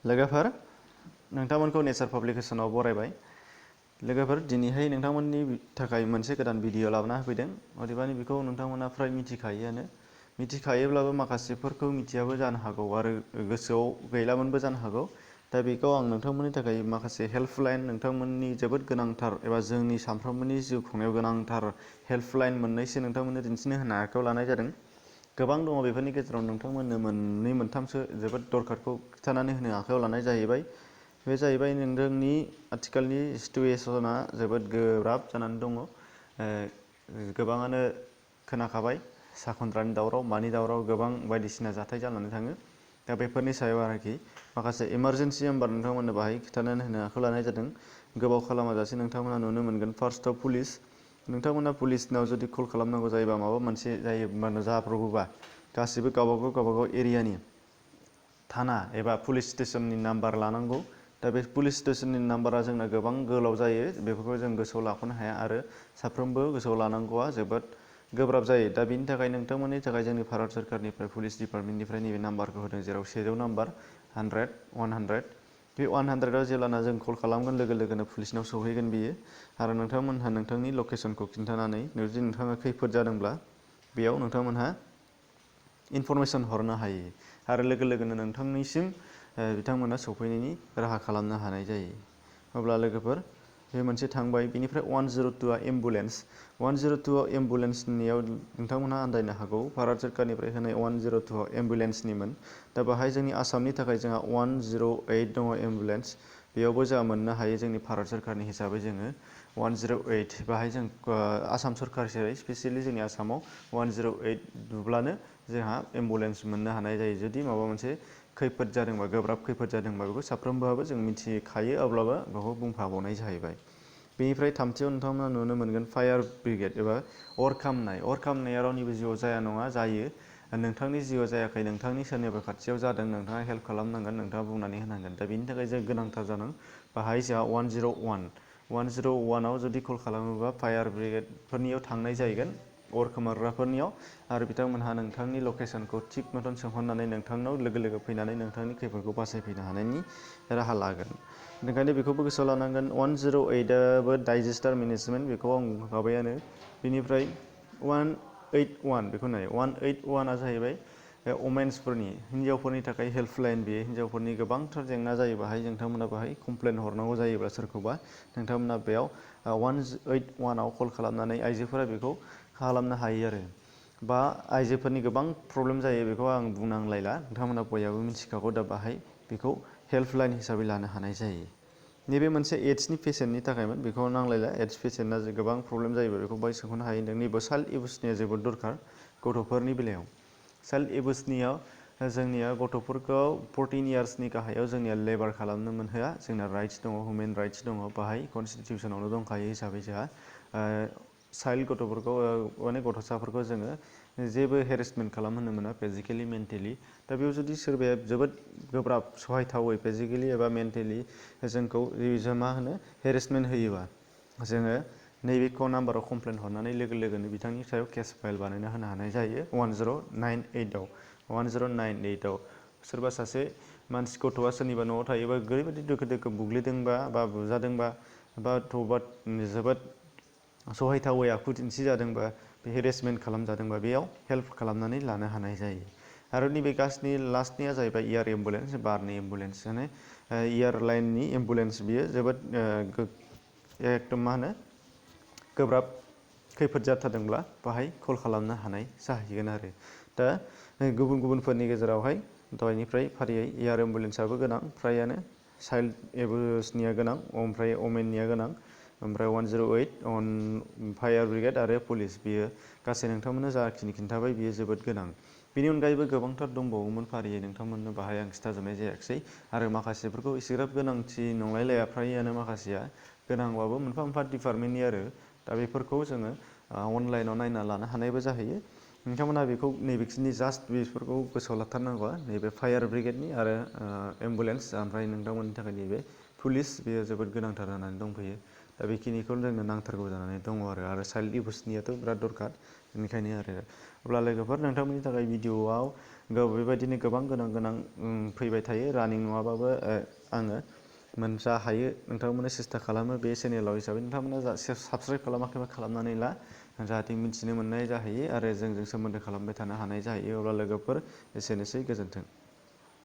लोगोफोर नोंथांमोनखौ नेचार पाब्लिकेशनाव बरायबाय। लोगोफोर दिनैहाय नोंथांमोननि थाखाय मोनसे गोदान भिडिअ लाबोना होफैदों। अदेबानि बेखौ नोंथांमोना फ्राय मिथिखायोआनो। मिथिखायोब्लाबो माखासेफोरखौ मिथियाबो जानो हागौ आरो गोसोआव गैलामोनबो जानो हागौ। दा बेखौ आं नोंथांमोननि थाखाय माखासे हेल्पलाइन नोंथांमोननि जोबोद गोनांथार एबा जोंनि सानफ्रोमबोनि जिउ खुंनायाव गोनांथार हेल्पलाइन मोननैसो नोंथांमोननो दिन्थिनो होनो आखायाव लानाय जादों। गोबां दङ बेफोरनि गेजेराव नोंथांमोननो मोननै मोनथामसो जोबोद दरखारखौ खिथानानै होनो आखायाव लानाय जाहैबाय। बे जाहैबाय नोंथांनि आथिखालनि सिटुएसना जोबोद गोब्राब जानानै दङ। गोबाङानो खोनाखाबाय साखनद्रानि दावराव मानि दावराव गोबां बायदिसिना जाथाय जानानै थाङो। दा बेफोरनि सायाव आरोखि माखासे इमारजेन्सि नाम्बार नोंथांमोननो बाहाय खिथानानै होनो आखायाव लानाय जादों। गोबाव खालामाजासे नोंथांमोना नुनो मोनगोन। फार्स्टआव पुलिस। नोंथांमोना पुलिसनाव जुदि कल खालामनांगौ जायोबा माबा मोनसे जायोब्ला जाब्रबोबा गासिबो गावबागाव एरियानि थाना एबा पुलिस स्टेशननि नाम्बार लानांगौ। दा बे पुलिस स्टेशननि नाम्बारा जोंना गोबां गोलाव जायो। बेफोरखौ जों गोसोआव लाख'नो हाया आरो साफ्रोमबो गोसोआव लानांगौआ जोबोद गोब्राब जायो। दा बिनि थाखाय नोंथांमोननि थाखाय जोंनि भारत सोरखारनिफ्राय पुलिस डिपार्टमेन्टनिफ्राय नैबे नाम्बारखौ होदों, जेराव 100 नाम्बार 100 बे 100आव जेब्लाना जों कल खालामगोन लोगो लोगोनो पुलिसनाव सौहैगोन बियो आरो नोंथांमोनहा नोंथांनि लकेसनखौ खिन्थानानै जुदि नोंथाङा खैफोद जादोंब्ला बेयाव नोंथांमोनहा इनफरमेसन हरनो हायो आरो लोगो लोगोनो नोंथांनिसिम बिथांमोना सौफैनायनि राहा खालामनो हानाय जायो। अब्ला लोगोफोर बे मोनसे थांबाय। बिनिफ्राय 102आ एम्बुलेन्स। 102आव एम्बुलेन्सनियाव नोंथांमोनहा आन्दायनो हागौ भारत सोरखारनिफ्राय होनाय 102आव एम्बुलेन्सनिमोन। दा बाहाय जोंनि आसामनि थाखाय जोंहा 108 दङ एम्बुलेन्स। बेयावबो जोंहा मोननो हायो जोंनि भारत सोरखारनि हिसाबै जोङो 108 बाहाय जों आसाम सोरखार हिसाबै स्पेसियेलि जोंनि आसामाव 108 नुब्लानो जोंहा एम्बुलेन्स मोननो हानाय जायो। जुदि माबा मोनसे खैफोद जादोंबा गोब्राब खैफोद जादोंबा बेखौ साफ्रोमबोआबो जों मिथिखायो, अब्लाबो बेखौ बुंफाबावनाय जाहैबाय। बेनिफ्राय थामथियाव नोंथांमोना नुनो मोनगोन फायार ब्रिगेड एबा अर खामनाय। अर खामनाया रावनिबो जिउआव जाया नङा, जायो। नोंथांनि जिउआव जायाखै, नोंथांनि सोरनिबा खाथियाव जादों, नोंथाङा हेल्प खालामनांगोन, नोंथाङा बुंनानै होनांगोन। दा बेनि थाखाय जों गोनांथार जादों बाहाय जोंहा 101आव जुदि कल खालामोबा फायार ब्रिगेडफोरनियाव थांनाय जाहैगोन, अर खोमोरग्राफोरनियाव, आरो बिथांमोनहा नोंथांनि लकेसनखौ थिग मथन सोंहरनानै नोंथांनाव लोगो लोगो फैनानै नोंथांनि खैफोदखौ बासायफैनो हानायनि राहा लागोन। बेनिखायनो बेखौबो गोसोआव लानांगोन। 108आबो डाइजेस्टार मेनेजमेन्ट, बेखौ आं बुंखाबायानो। बेनिफ्राय 181 बेखौ नाय। 181आ जाहैबाय वमेन्सफोरनि, हिन्जावफोरनि थाखाय हेल्पलाइन। बेयो हिन्जावफोरनि गोबांथार जेंना जायो बाहाय नोंथांमोना बाहाय कमप्लेन हरनांगौ जायोब्ला सोरखौबा नोंथांमोना बेयाव 181आव कल खालामनानै आइजोफोरा बेखौ खालामनो हायो आरो। बा आइजोफोरनि गोबां प्रब्लेम जायो, बेखौ आं बुंनांलायला, नोंथांमोना बयहाबो मिथिखागौ। दा बाहाय बेखौ हेल्पलाइन हिसाबै लानो हानाय जायो। नैबे मोनसे एड्सनि पेसेन्टनि थाखायमोन, बेखौ नांलायला। एड्स पेसेन्टआ गोबां प्रब्लेम जायोबा बेखौ बाहाय सोंहरनो हायो। नैबे चाइल्ड एब्युसनिया जोबोद दरखार गथ'फोरनि बेलायाव। चाइल्ड एब्युसनियाव जोंनिया गथ'फोरखौ 14 इयार्सनि गाहायाव जोंनिया लेबार खालामनो मोनहोआ। जोंना राइट्स दङ, हिउमेन राइट्स दङ, बाहाय कनस्टिटिउसनावनो दंखायो हिसाबै जोंहा चाइल्ड गथ'फोरखौ माने गथ'साफोरखौ जोङो जेबो हेरेसमेन्ट खालामहोनो मोना, फिजिकेलि मेन्टेलि। दा बेयाव जुदि सोरबाया जोबोद गोब्राब सहायथावै फिजिकेलि एबा मेन्टेलि जोंखौ मा होनो हेरेसमेन्ट होयोबा जोङो नैबेखौ नाम्बाराव कमप्लेन हरनानै लोगो लोगोनो बिथांनि सायाव केस फाइल बानायना होनो हानाय जायो। 1098आव सोरबा सासे मानसि गथ'आ सोरनिबा न'आव थायोबा ओरैबायदि दोखो दोखो बुग्लिदोंबा बा बुजादोंबा बा जोबोद सहायथावै आखु दिन्थिजादोंबा, बे हेरेसमेन्ट खालामजादोंबा बेयाव हेल्प खालामनानै लानो हानाय जायो। आरो नैबे गासैनि लास्टनिया जाहैबाय एयार एम्बुलेन्स, बारनि एम्बुलेन्स। माने एयारलाइननि एम्बुलेन्स, बियो जोबोद एकदम मा होनो गोब्राब खैफोद जाथारदोंब्ला बाहाय कल खालामनो हानाय जाहैगोन आरो। दा गुबुन गुबुनफोरनि गेजेरावहाय दहायनिफ्राय फारियै एयार एम्बुलेन्सआबो गोनां फ्रायानो, चाइल्ड एब्युसनिया गोनां, ओमफ्राय वमेननिया गोनां, ओमफ्राय 108 फायार ब्रिगेड आरो पुलिस, बियो गासै नोंथांमोननो जाखिनि खिन्थाबाय बियो जोबोद गोनां। बेनि अनगायैबो गोबांथार दंबावोमोन फारियै, नोंथांमोननो बाहाय आं खिथाजोबनाय जायाखिसै। आरो माखासेफोरखौ एसेग्राब गोनांथि नंलायलाया, फ्रायानो माखासेया गोनांबाबो मोनफा मोनफा डिपार्टमेन्टनि आरो। दा बेफोरखौ जोङो अनलाइनाव नायना लानो हानायबो जाहैयो। नोंथांमोना बेखौ नैबेखिनि जास्ट बेफोरखौ गोसोआव लाथारनांगौआ नैबे फायार ब्रिगेडनि आरो एम्बुलेन्स, ओमफ्राय नोंथांमोननि थाखाय नैबे पुलिस, बेयो जोबोद गोनांथार जानानै दंफैयो। दा बेखिनिखौ जोंनो नांथारगौ जानानै दङ आरो चाइल्ड एब्युसनियाथ' बिराद दरखार, बेनिखायनो आरो। अब्ला लोगोफोर नोंथांमोननि थाखाय भिडिअआव बेबायदिनो गोबां गोनां फैबाय थायो रानिं नङाबाबो आङो जा हायो नोंथांमोना सेस्था खालामो बे चेनेलाव हिसाबै नोंथांमोना साबस्क्राइब खालामाखैबा खालामनानै ला जाहाथे मिथिनो मोननाय जाहैयो आरो जोंजों सोमोन्दो खालामबाय थानो हानाय जाहैयो। अब्ला लोगोफोर एसेनोसै गोजोन्थों।